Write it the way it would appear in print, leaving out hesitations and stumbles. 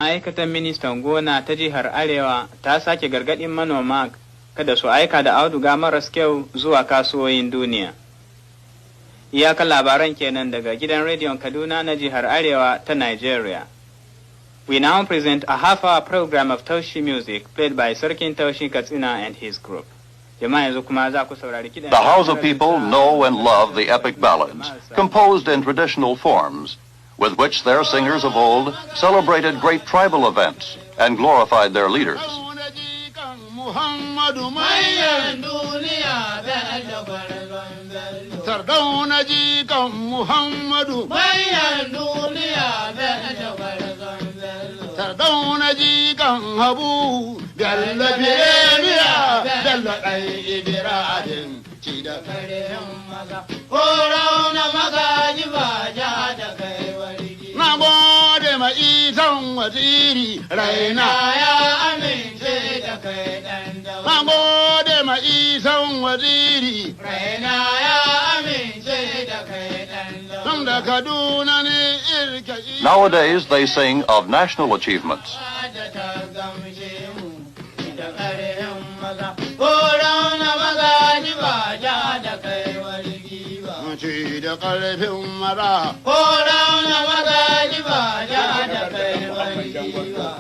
Ma'aikatar Ministan Gona ta Jihar Arewa ta sake gargaɗin manoma kada su aika da auduga maras kyau zuwa kasuwoyin duniya. Iyakar labaran kenan daga gidan rediyon Kaduna na Jihar Arewa ta Nigeria. We now present a half-hour program of Taushi music played by Sarkin Taushi Katsina and his group. Jama'a, yanzu kuma za ku saurari kiɗan. The Hausa people know and love the epic ballads, composed in traditional forms, with which their singers of old celebrated great tribal events and glorified their leaders. Muhammadu Mayan duniya, Bello gwarzon Bello. Sardauna jikan Muhammadu. Mayan duniya, Bello gwarzon Bello. Sardauna jikan Habu Bello, Firemiya Bello, ɗan Ibrahim ci da Karehin maza. Ko rauna magaji ba ja da kai wargi. Na gode ma Isan Waziri raina. Ya amince da kai ɗan Na dawa. gode ma Isan Waziri. Raina ya amince da kai ɗan dawa. Tun da Kaduna ne irka. Nowadays, they sing of national achievements. Da ta gamshe mu da ƙarhin maza. Ko rauna magaji ba ja da kai wargi ba. Ci da ƙarfin maza. Ko rauna magaji ba ja da kai wargi ba.